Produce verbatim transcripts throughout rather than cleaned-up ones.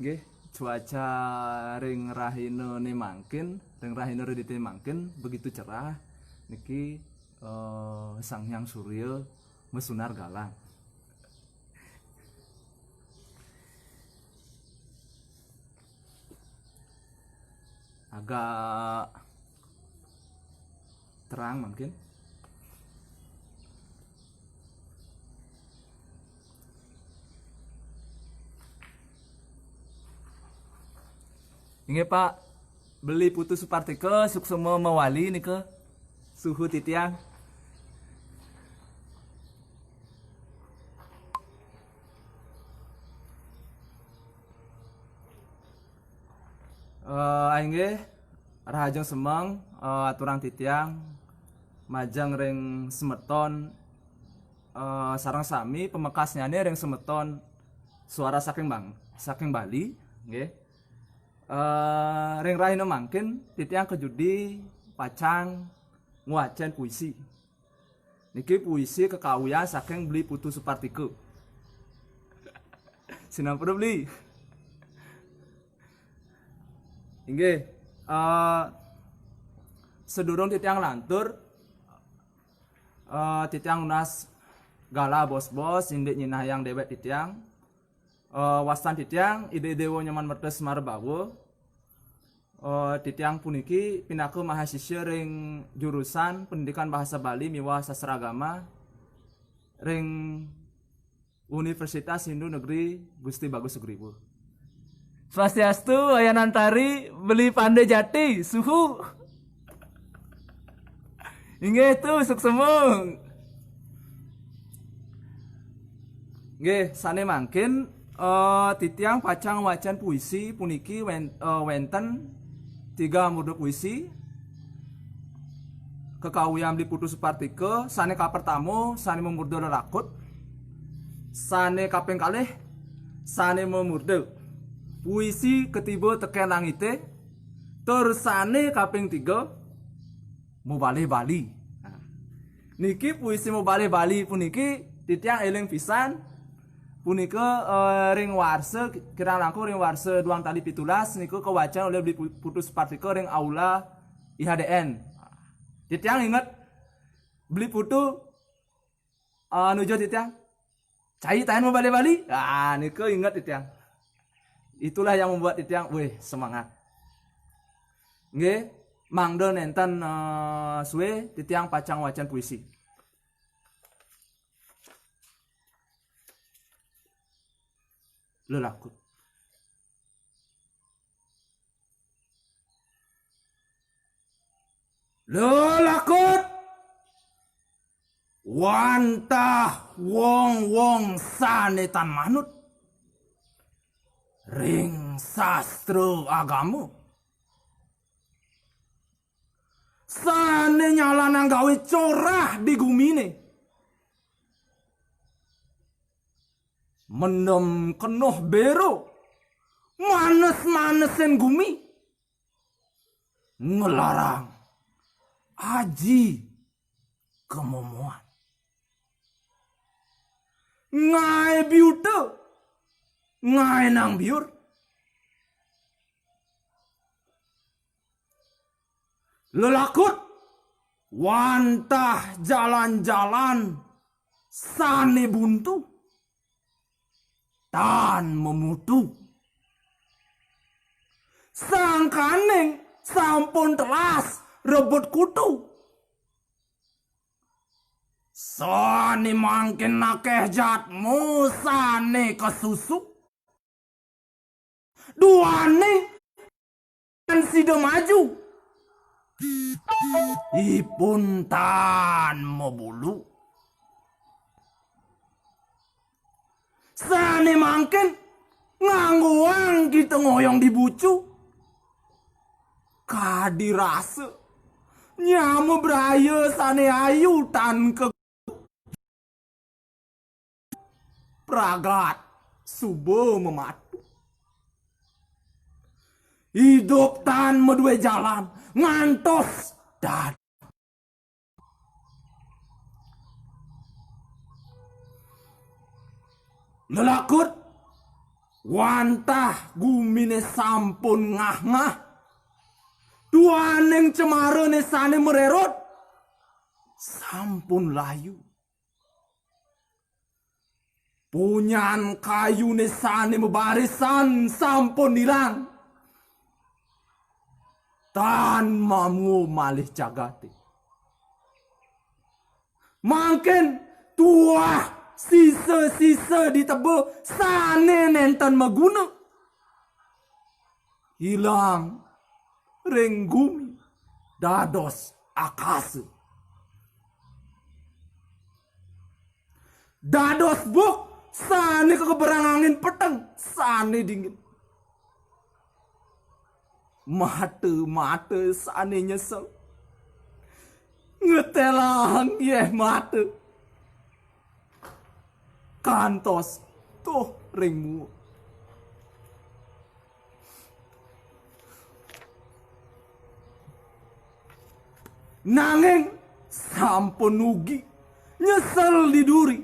Nggih, cuaca ring rahinané mangkin, ring rahina Redité mangkin begitu cerah. Niki, eh, Sang Hyang Surya masunar galang. Agak terang mungkin. Inggih, Pak, Beli Putu Supartika suksma mawali nika suhu titiang. Eh, inggih, rahajeng semeng, eh, aturang titiang majeng ring semeton, eh, sareng sami pamekasnyané ring semeton Suara saking Bang, saking Bali, nggih. Eh, ring rahina mangkin titiang kajudi pacang ngwacén puisi. Niki puisi kakawian saking Beli Putu Supartika. Sinampura, Beli. Inggih, eh, sadurung titiang lantur, eh, titiang nunas galah bos-bos indik nyinahang déwék titiang. Eh, wastan titiang, Ida Déwa Nyoman Merta Semarabawa. Eh, titiang puniki pinaka mahasiswa ring jurusan Pendidikan Bahasa Bali miwah Sastra Agama ring Universitas Hindu Negeri Gusti Bagus Sugriwa. Swastiastu, Ayanantari, Beli Pande Jati, suhu. Inggih tu, suksema. Nggih, sané mangkin, eh, titiang pacang ngwacén puisi puniki wén-, eh, wénten tiga murda puisi. Kakawian Beli Putu Supartika, sané kapertama, sané mamurda Lelakut, sané kaping kalih, sané mamurda Puisi Ketiba Tekén Langité, tur sané kaping tiga, Mabalih Bali. Nah, niki puisi Mabalih Bali puniki titiang éling pisan, punika, eh, ring warsa, kirang langkung ring warsa duang tali pitulas, nika kawacén olih Beli Pu-, Putu Supartika ring aula I H D N. Titiang inget Beli Putu, eh, nuju titiang, "Cai taén mabalih Bali." Ah, nika inget titiang. Itulah yang membuat titiang, wih, semangat. Nggih, mangda nénten, eh, sué titiang pacang wacén puisi. Lelakut. Lelakut wantah wong-wong sané tan manut ring sastra agama, sané nyalanang gawé corah di guminé. Mendem kenoh béro, manes-manesin gumi, nglarang aji kamomoan. Ngaé biuta, ngaénang biur. Lelakut wantah jalan-jalan sané buntu, tan mamutu. Sangkaning sampun telas rebut kutu, sané mangkin akéh jatma sané kasusu. Duaning sida maju, ipun tan mabulu. Sané mangkin nganggoang kita ngoyong di bucu. Kadi rasa nyama braya sané ayu tan ke pragat suba mamatu. Idup tan madué jalan, ngantos dadi. Lelakut Wantah gumine sampun ngah-ngah, duaning cemarane sane marerot sampun layu. Punyan kayune sane mabarisan sampun ilang, tan mamua malih jagate. Mangkin tuah sisa-sisa di teba sane nenten maguna, ilang ring gumi dados akasa. Dados buh sane kakeberang angin peteng sane dingin. Mata-mata sane nyesel ngetelang yeh mata kantos tuh ring mua. Nanging sampun ugi nyesel di duri.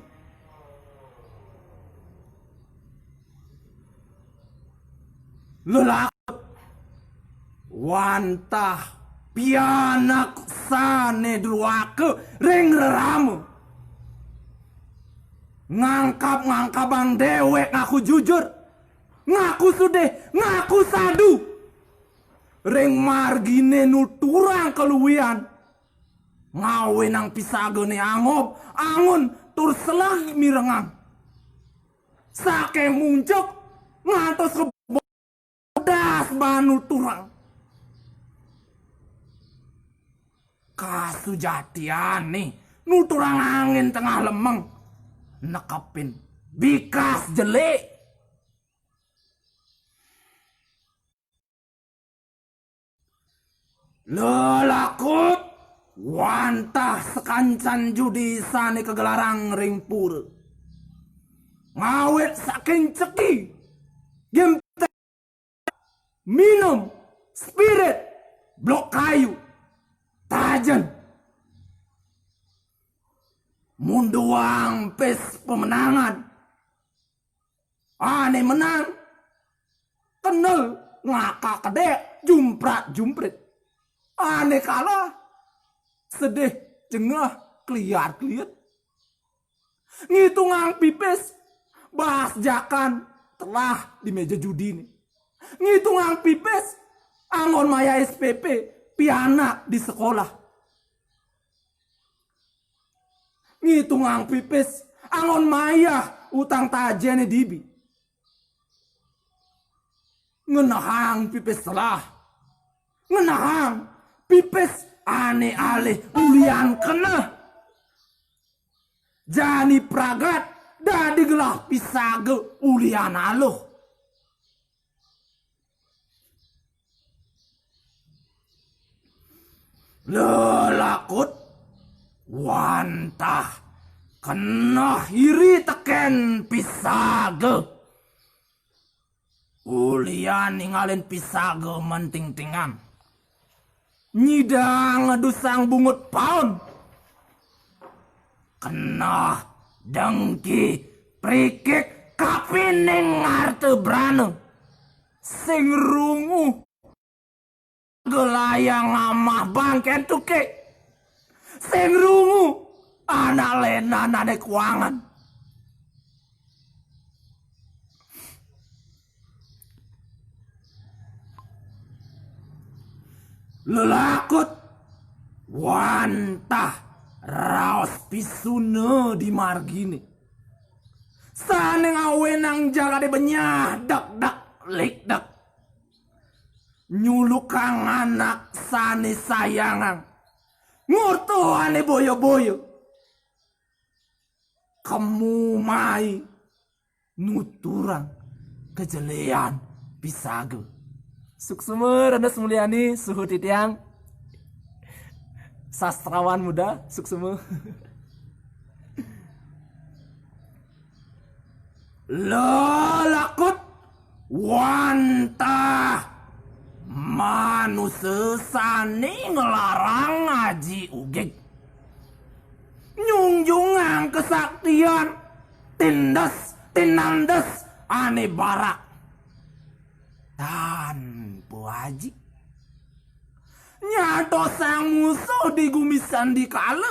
Lelakut wantah pianak sane druaka ring rerama. Ngangkab-ngangkabang dewek ngaku jujur, ngaku sudih, ngaku sadu. Ring margine nuturang kaluihan, ngawinang pisagane angob, angun, tur seleg mirengang. Saking muncuk ngantos ke bodas baan nuturang. Kasujatiane nuturang angin tengah lemeng, nekepin bikas jelik. Lelakut wantah sakancan judi sane kagelarang ring pura. Ngawit saking ceki, game, minum, spirit, blok kayu, tajen, munduang pis pemenangan. Ane menang, kendel, ngakak kedek, jumprat-jumprit. Ane kalah, sedih, jengah, kliat-kliat. Ngitungang pipis, baas jakan, telah di meja judine. Ngitungang pipis, anggon mayah S P P, pianak di sekolah. Ngitungang pipis, anggon mayah utang tajene dibi. Ngenehang pipis telah. Ngenehang pipis ane alih ulian keneh. Jani pragat dadi gelah pisaga ulian aluh. Lelakut wantah keneh iri teken pisaga. Ulian ningalin pisaga mentingtingan. Nyidang ngedusang bungut paon. Keneh, dengki, prikik, kapining arta brana. Sing rungu gelayang ngamah bangken tukik. Sing rungu anak lenan ane kuangan. Lelakut wantah raos pisuna di margine. Sane ngawenang jagate benyah dekdek likdek. Nyulukang anak sane sayangang. Ngorta ane boya-boya. Kemu mai nuturang kejelean pisaga. Suksma Renes Mulyani, suhu titiang. Sastrawan muda, suksma. Lelakut wantah manusa sane nglarang ngaji ugig. Nyungjungang kesaktian tindes tinandes ane barak. Tan Puaji. Nyatosang musuh di gumi sandikala,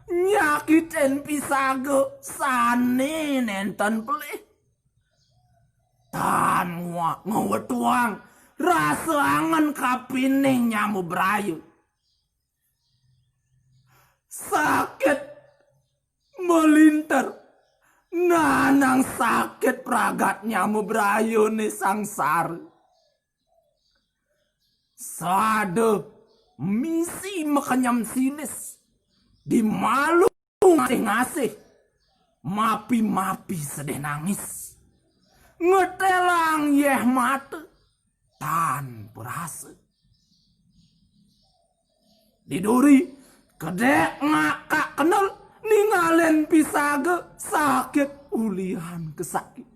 nyakiten pisaga sane nenten pelih. Tan ngwa-, ngwetuang rasa angen kapining Nyama Braya. Sakit melinter, nanang sakit pragat Nyama Brayane sangsara. Sada misi makenyem silis, di malu ngasih-ngasih, mapi-mapi sedih nangis. Ngetelang yeh mata, tan perasa. Di duri, kedek ngakak kendel, ningalen pisaga sakit ulihan kesakit.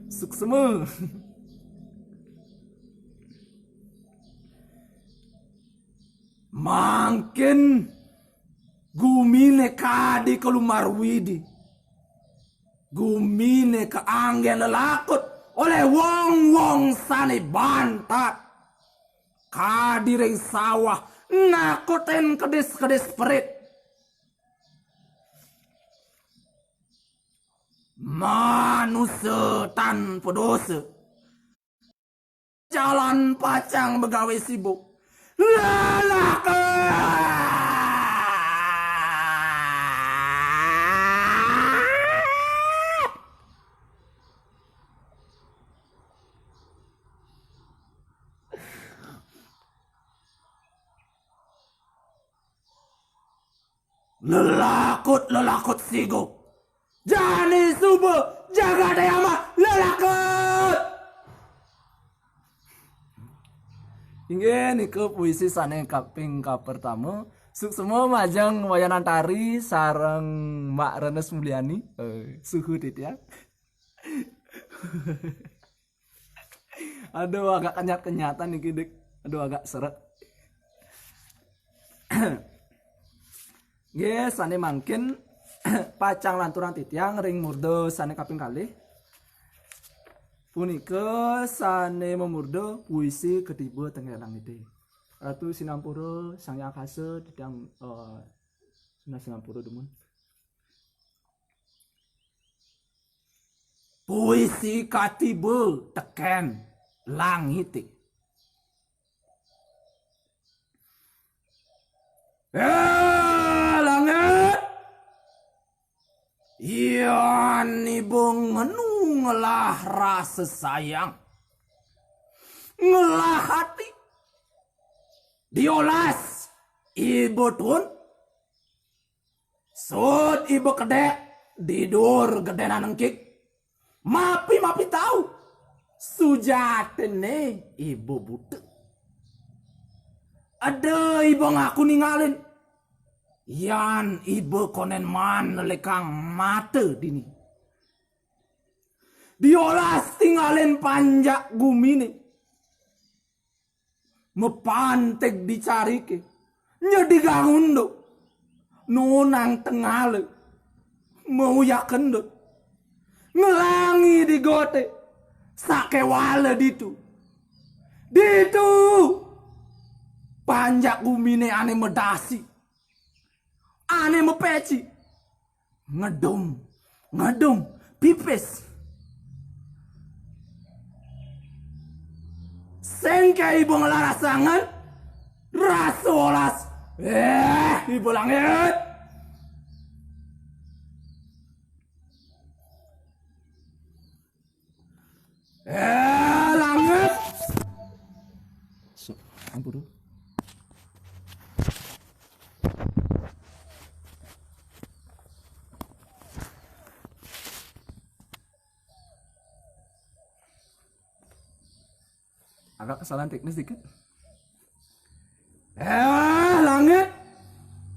Suksma. Mangkin gumine kadi kalumar Widi. Gumine kaanggen lelakut oleh wong-wong sane bantat. Kadi ring sawah nakutin kedis-kedis perit. Manusa tanpa dosa. Jalan pacang begawe sibuk. Lelakut! Lelakut, lelakut sigu. Jani suba jagate ama lelakut. Inggih nika puisi sane kaping kapertama. Suksma majeng Wayan Antari sareng Mak Renes Mulyani. Eh, suhu titiang. Aduh, agak kenyat-kenyatan niki, Dik. Aduh, agak seret. Nggih, sane mangkin pacang lanturang titiang ring murda sane kaping kalih. Punika sane mamurda puisi ketiba tengger langite. Ratu sinampura, Sang Hyang Kasa, titiang, eh, sinampura dumun. Puisi katiba teken langite. Eh, langit! Yan iba ngenu ngelah rasa sayang. Ngelah ati. Diolas iba tuun. Sut iba kedek di dur gedenan engkik. Mapi-mapi tau, sujatine iba buta. Eda iba ngaku ningalin, yan iba konden maan nelekang mata dini. Diolas tingalin panjak gumine. Mapantig di carike, nyedigang unduk, nonang tengala, mauyak kendut, ngelangi di gote, sakewala ditu. Ditu! Panjak gumine ane medasi, ane mepeci. Ngedum, ngedum, pipis. Sengke iba ngelaras angen, rasa olas. Eh, iba langit. Eh, langit. So, ampun. Agak kesalahan teknis dikit. Eh, langit.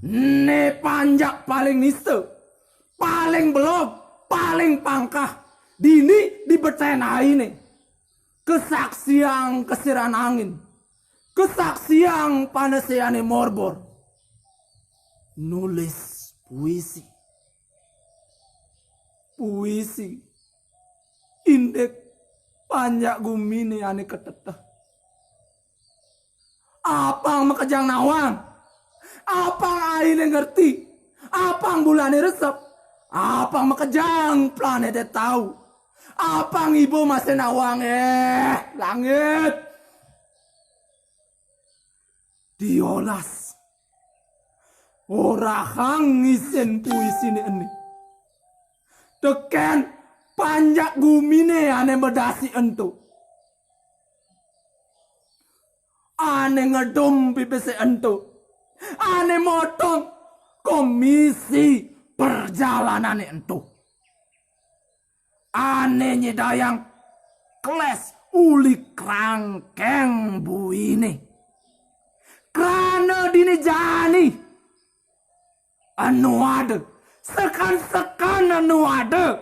Ni panjak paling nista, paling belog, paling pangkah. Dini di beten aine. Kesaksiang kesiran angin. Kesaksiang paneseane morbor. Nulis puisi. Puisi. Indik panjak gumine ane kateteh. Apang makejang nawang. Apang aine ngerti. Apang bulane resep. Apang makejang planete tau. Apang iba masih nawang, eh, langit. Diolas. Orahang ngisin puisine ene. Teken panjak gumine ane medasi ento. Ane ngedum pipise ento. Ane motong komisi perjalanane ento. Ane nyidayang kles uli krangkeng buine. Krana dini jani enu ada, sekan-sekan enu ada.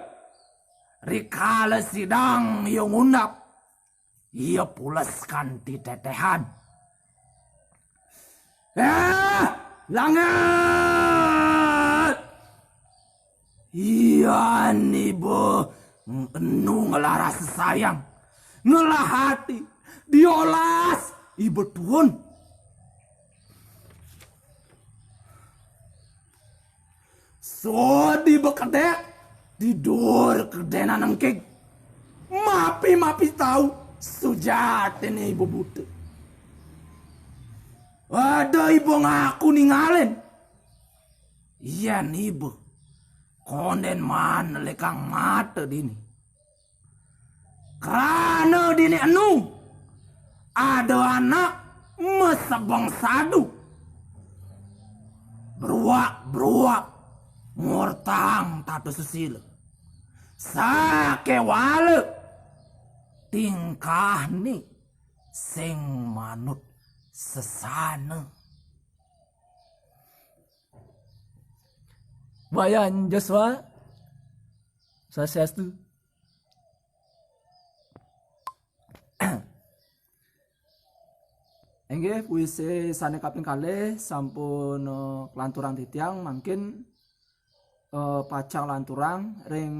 Rikala sidang ia ngundap, ia pules kanti tetehan. Eh, langit! Ian iba enu ngelah rasa sayang, ngelah ati, diolas iba tuun. Sodi bekedek, di dur kedenan engkig. Mapi-mapi tau, sujatine iba buta. Ada iba ngaku ninggalin. Yen iba konden maan lekang mata dini. Krana dini enu ada anak mesebeng sadu. Beruak-beruak ngortang tata sesila. Sakewala tingkahne sing manut sesana. Wayan Joshua, Swastiastu. Inggih, puisi sane kaping kalih sampun, eh, kalanturang titiang, mangkin, eh, pacang lanturang ring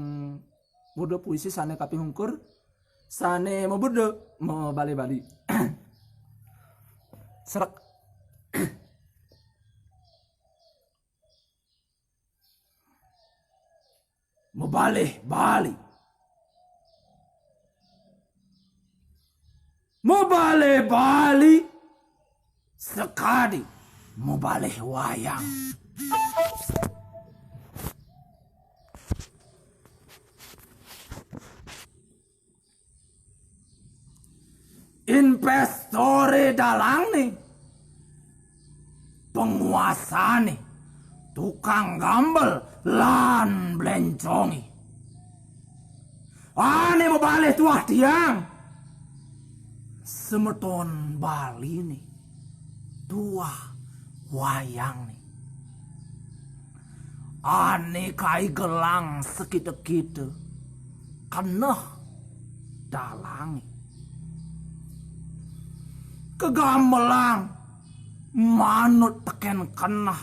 murda puisi sane kaping ungkur, sane mabudda mabale bali. Srek. Mabale bali. Mabale bali sakadi mabale wayang. Investore dalangne, penguasane, tukang gambel lan blenconge. Ane mabalih tuah tiang, semeton Baline, tuah wayangne. Ane kai gelang sakita-kita, keneh dalange. Kagamelang manut teken keneh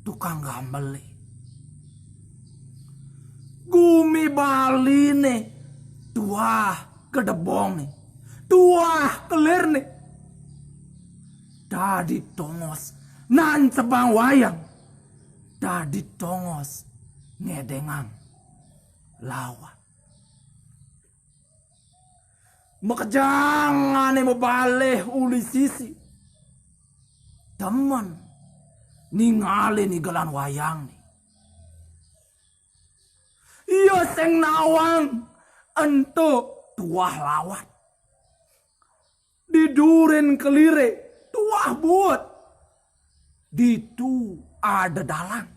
tukang gambele. Gumi Baline tuah gedebongne, tuah kelirne. Dadi tongos nancebang wayang, dadi tongos ngedengang lawan. Makejang ane mabalih uli sisi, demen ningalin igelan wayangne. Ia sing nawang ento tuah lawan. Di durin kelire tuah buut. Ditu ada dalang.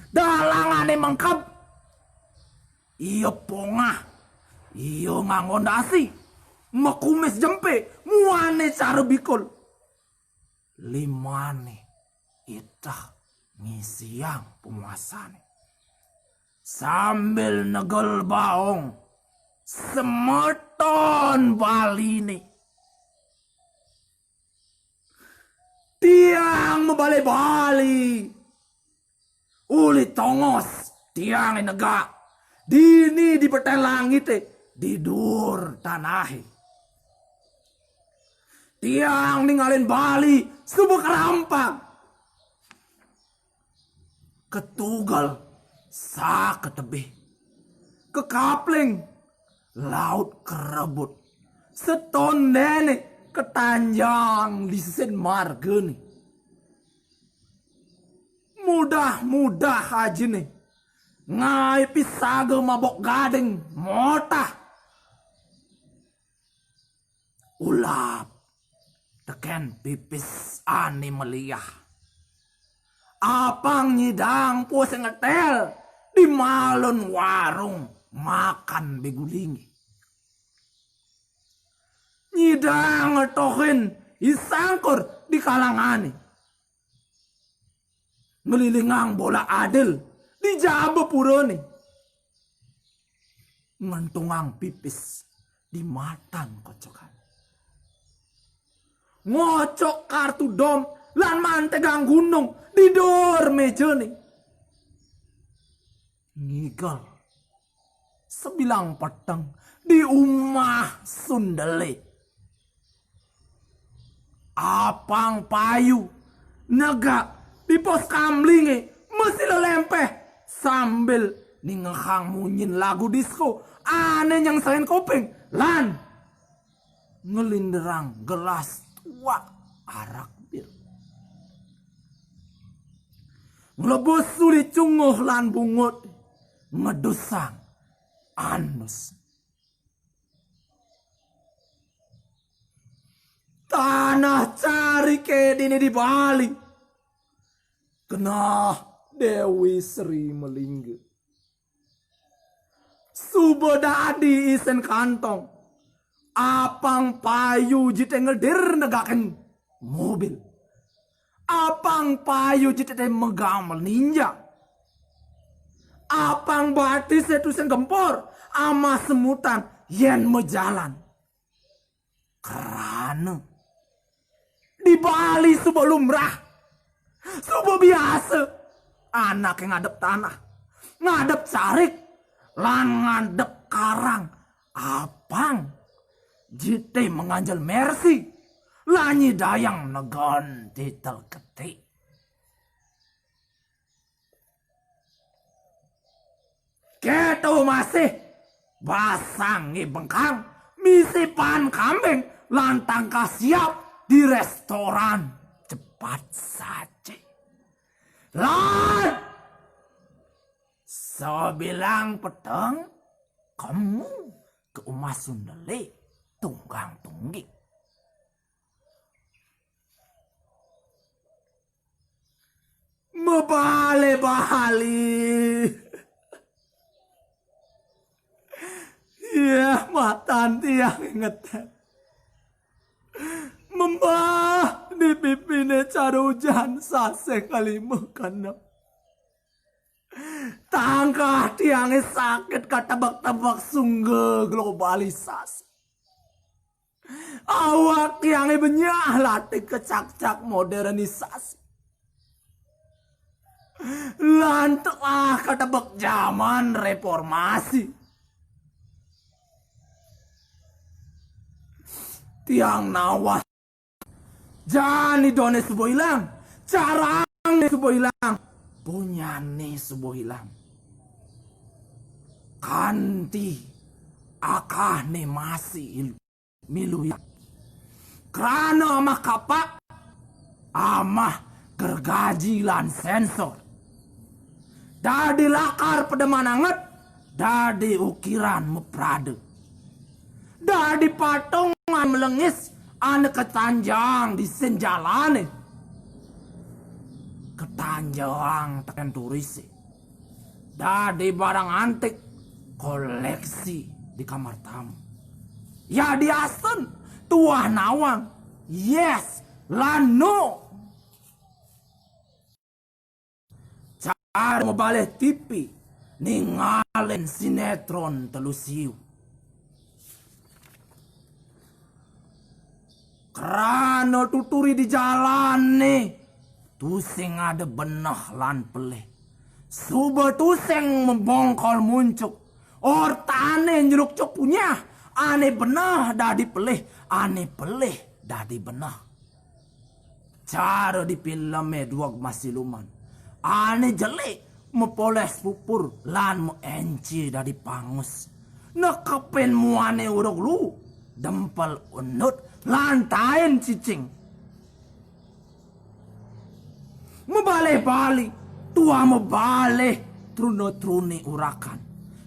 Dalangane mengkeb. Ia pongah. Ia nganggo dasi. Makumis jempe. Muane cara bikul. Limane iteh ngisiang penguasane. Sambil negel baong, semeton Baline. Tiang mabale bali. Uli tongos tiange negak. Dini di peteng langite, di duur tanahe. Tiang ningalin Bali suba karampang. Katugel sakatebih. Kakapling laut karebut. Setondene katanjang di sisin margane. Mudah-mudah ajine ngae pisaga mabok gading motah. Ulap teken pipis ane meliah. Apang nyidang puas ngetel di malun warung makan begulinge. Nyidang ngetohin i sangkur di kalangane. Ngelilingang bola adil di jaba purane. Ngentungang pipis di matan kocokan. Ngocok kartu dom lan mantegang gunung di duur mejane. Ngigel sebilang peteng di umah sundele. Apang Payu negak di pos kamlinge masi lelempeh sambil ningehang munyin lagu disko ane nyengsengen kuping lan ngelinderang gelas tuak arak bir. Ngelebus suli cunguh lan bungut, ngedusang anus. Tanah carike dini di Bali. Genah Dewi Sri Melingge. Suba dadi isin kantong. Apang Payu jite ngedir negakin mobil. Apang Payu jite megamal ninja. Apang Batise tusing gempor ama semutan yen majalan. Krana di Bali suba lumrah, suba biasa anake ngadep tanah, ngadep carik, lan ngadep karang. Apang jite menganjel mersi, lan nyidayang negon titel keti. Keto masih basang ngi bengkang, misi pan kambing lan tangkah siap di restoran cepat saji. Lan sebilang peteng, kemu ke umah sundele tunggang tungging. Mebale-bale. Yeh, matan tiang inget. Membah di pipine carujan sasih kalima keenem. Tangkah tiange sakit katebek-tebek sungga globalisasi. Awak tiange benyah latih kecak-cak modernisasi. Lan telah katebek jaman reformasi. Tiang nawah jani done suba ilang, carangne suba ilang, punyane suba ilang. Kanti akahne masih ilu. Milu ya. Krana amah kapak, amah gergaji lan sensor. Dadi lakar pedeman anget, dadi ukiran meprada. Dadi patung ane melengis, ane ketanjang di sin jalane. Ketanjang teken turise. Dadi barang antik koleksi di kamar tamu. Ya diasen tuah nawang. Yes, lan no. Cara mabalih T V, ningalin sinetron telu siu. Krana tuturi di jalane, tusing ada beneh lan pelih. Suba tusing membongkol muncuk, Ortane nyelukcuk punyah, ane beneh dadi pelih, ane pelih dadi beneh. Cara di filme dueg masiluman. Ane jelik mapoleh pupur lan maenci dadi pangus. Nekepin muane urug luh, dempel undut lan tain cicing. Mabalih Bali, tuah mabalih truna-truni urakan.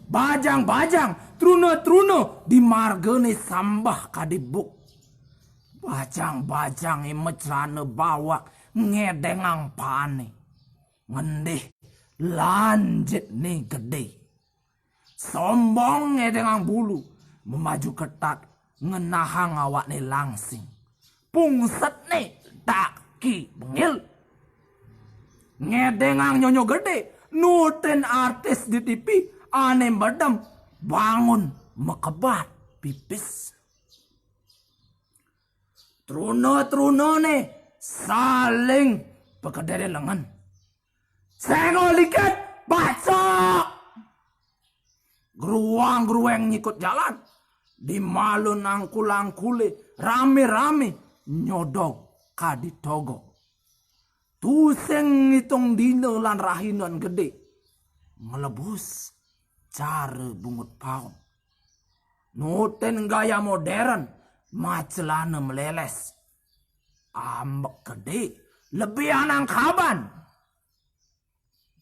Bajang-bajang, truna-truna di margane sambah kadi buk. Bajang-bajange maclana bawak ngedengang pane. Ngendih lan jitne gede. Sombong ngedengang bulu, mamaju ketat ngenahang awakne langsing. Pungsetne daki bengil. Ngedengang nyonyo gede, nutin artis di T V ane medem bangun makebat pipis. Truna-trunane saling pakedere lengen. Senggol dikit, bacok! Gruang-grueng nyikut jalan. Di malu nangkul-angkule, rame-rame nyodog kadi togo. Tusing ngitung dina lan rahinan gede. Ngelebus cara bungut paon. Nutin gaya modern, macelana meleles. Ambek gede, lebih anang kaban.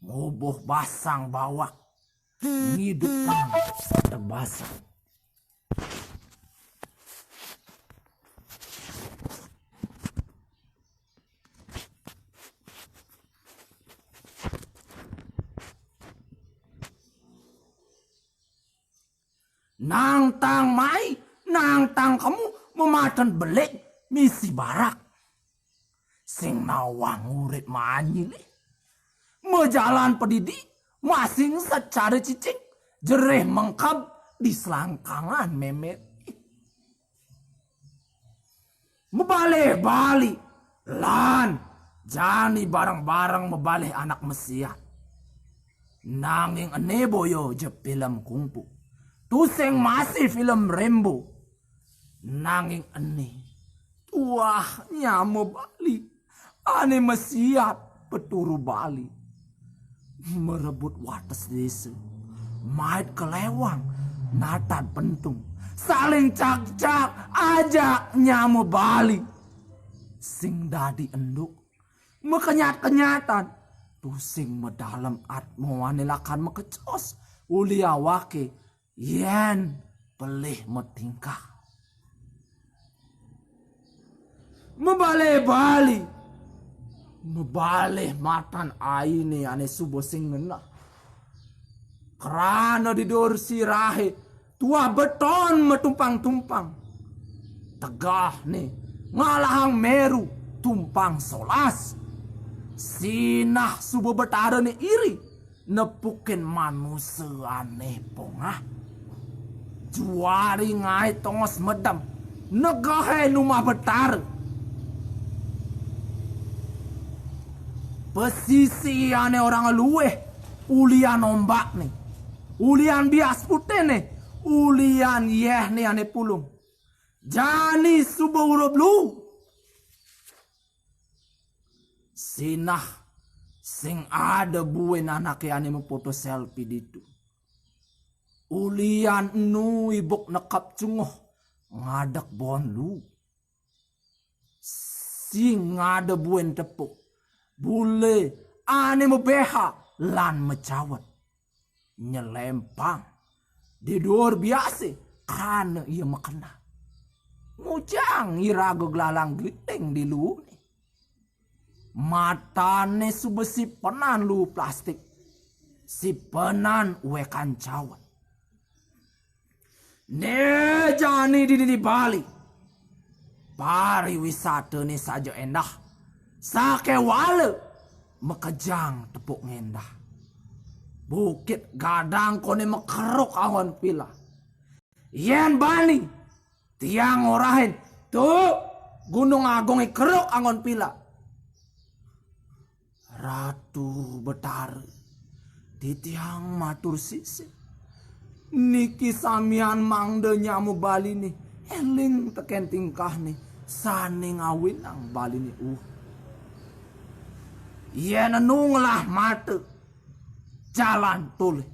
Ngubuh basang bawak, ngidup terbasang. Nangtang mai, nangtang kemu mamaten belik misi barak. Sing nawang urit manyi lih. Majalan padidi, masing secara cicing, jerih mengkeb di selangkangan memet. Mabalih Bali, lan jani bareng-bareng mabalih anak mesiat. Nanging ene boya je film kungfu. Tusing masih film Rambo. Nanging ene tuah nyama Bali. Ane mesiat peturu Bali. Merebut wates desa. Mait kelewang, natad pentung. Saling cak-cak, ajak nyama Bali. Sing dadi enduk. Makenyat-kenyatan. Tusing medalem atmane lakan makecos. Uli awake yen pelih matingkah. Mabalih Bali. Mabalih matan aine ane suba sing ngenah. Krana di dur sirahe tuah beton matumpang-tumpang. Tegahne ngalahang Meru tumpang solas. Sinah suba Betara ne iri nepukin manusa ane pongah. Juari ngae tongos medem, negehe numah Betara. Pesisi ane orang luweh, ulian ombakne, ulian bias putihne, ulian yehne ane pulung. Jani suba urup lu. Sinah sing ada buin anake ane mapoto selfie ditu. Ulian enu ibuk nekap cunguh ngadek bon lu. Sing ada buin tepuk. Bule ane mabeha lan macawet. Nyelempang. Di duur biase, krana iya makena. Mujang iraga glalang gliting di luune. Matane suba sipenan luu plastik. Sipenan uekan cawet. Ne jani dini di Bali. Pariwisatane saja endah. Sakewala makejang tepuk ngendah. Bukit Gadang kone makeruk angon pila. Yen bani, tiang ngorahin, tu Gunung Agunge keruk angon pila. Ratu Betara, titiang matur sisip. Niki samian mangda nyama baliné, éling tekén tingkahné, sané ngawinang baliné. Uh. Yén enu ngelah mata, jalan tolih.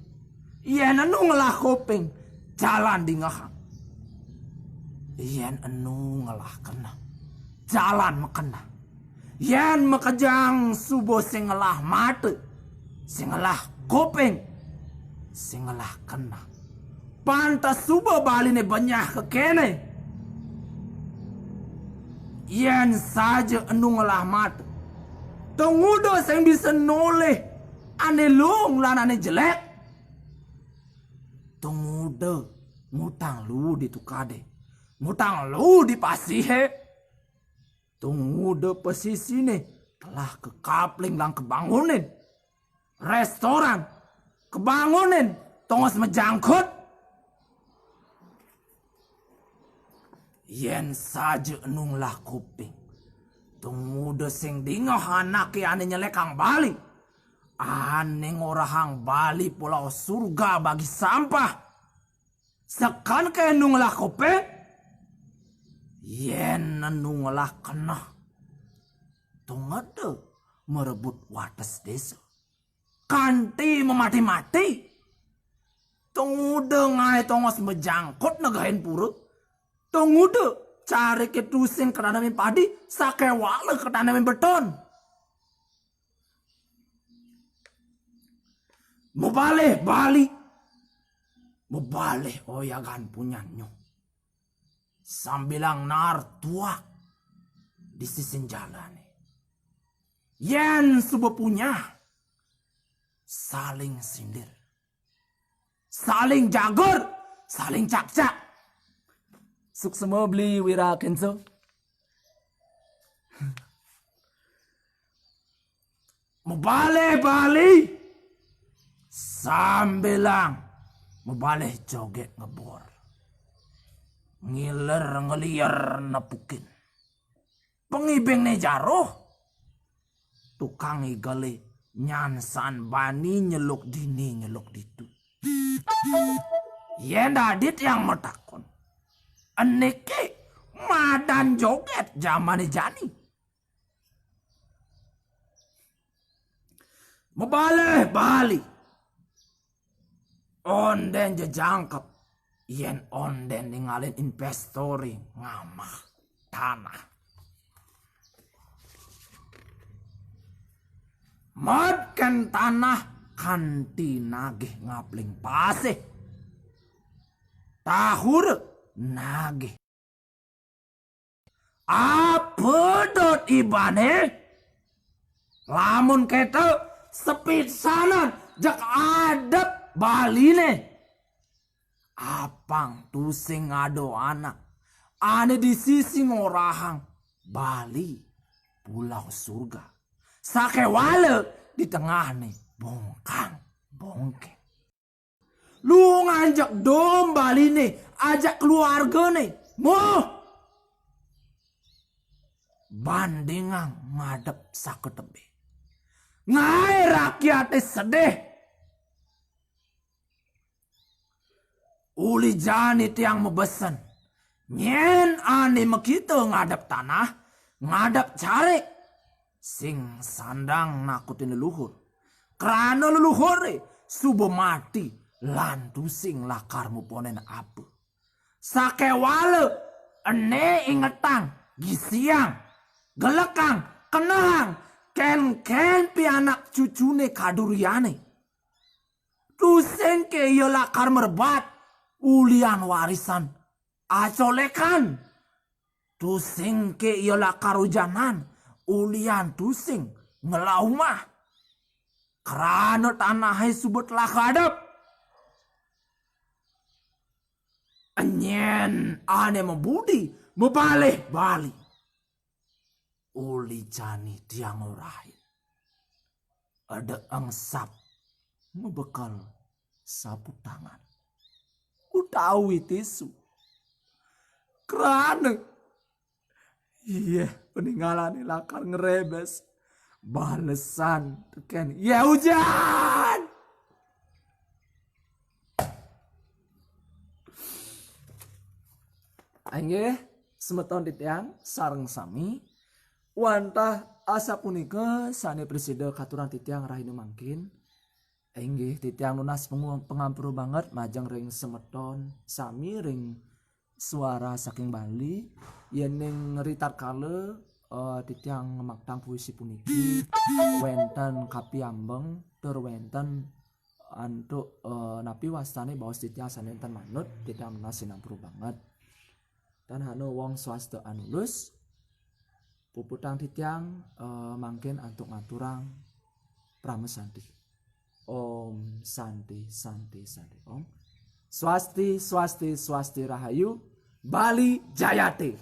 Yén enu ngelah kuping, jalan dingehang. Yén enu ngelah keneh, jalan makeneh. Yén makejang suba sing ngelah mata, sing ngelah kuping, sing ngelah keneh. Pantes suba baliné benyah kekéné. Yén saja enu ngelah mata, to nguda sing bisa nolih ané lung lan ané jelék. To nguda ngutang lu di tukadé, ngutang lu di pasihé. To nguda pasisiné telah kakapling lan kabangunin. Restoran kabangunin, tongos majangkut. Yén saja enu ngelah kuping, to nguda sing dingeh anaké ané nyelékang bali, ané ngorahang bali Pulau Surga bagi sampah. Seken ké enu ngelah kuping, yén enu ngelah keneh, to ngeda marebut wates désa. Kanti mamati-mati. To nguda ngaé tongos majangkut negehin pura. To nguda cariké tusing kananemin padi, sakéwala kananemin beton. Mabalih bali, mabalih oyagan punyan nyuh. Sambilang naar tuak di sisin jalané. Yén suba punyah, saling sindir, saling jagur, saling cakcak. Suksma Beli Wira Kenso. Mabalih bali, sambilang mabalih jogét ngebor, ngiler ngelier nepukin. Pengibingné jaruh, tukang igelé nyansan bani nyeluk dini nyeluk ditu. Yén dadi tiang matakon, ené ké madan jogét jamané jani. Mabalih bali. Ondén jejangkep, yén ondén ningalin investoré ngamah tanah. Mot kén tanah kanti nagih ngapling pasih. Tahura nagih. Apa dot ibané? Lamun kéto, sepisanan jeg adep baliné. Apang tusing ada anak ané di sisi ngorahang bali Pulau Surga. Sakéwala di tengahné bongkang bongkeng. Lu nganjek dom baliné ajak keluargané. Moh. Bandingang ngadep saketebé. Ngaé rakyaté sedih. Uli jani tiang mabesen, nyén ané makita ngadep tanah, ngadep carik, sing sandang nakutin leluhur. Krana leluhuré suba mati lan tusing lakar muponin apa. Sakéwala ené ingetang, gisiang, gelekang, kenehang, kénkén pianak cucuné kaduriané. Tusing ké ia lakar merebat ulian warisan acolékan. Tusing ké ia lakar ujanan ulian tusing ngelah umah. Krana tanahé suba telah kadep. Nyén ané mabudi mabalih bali. Uli jani tiang ngorahin, eda engsap mabekel sapu tangan utawi tisu. Krana Yéh, paningalané lakar ngrebes balesan tekén yéh ujan. Inggih, semeton titiang sareng sami, wantah asapunika sane prasida katurang titiang rahina mangkin. Inggih, titiang nunas pengu-, pangampura banget majeng ring semeton sami ring Suara saking Bali. Yening ritatkala, eh, titiang ngemaktang puisi puniki, wenten kapiambeng tur wenten antuk, eh, napi wastane baos titiang sane enten manut, titiang nunas sinampura banget. Tan hanu wong swasta anulus, puputang titiang, eh, mangkin antuk ngaturang parama santi. Om Santi, Santi, Santi, Om. Swasti, swasti, swasti rahayu, Bali Jayate.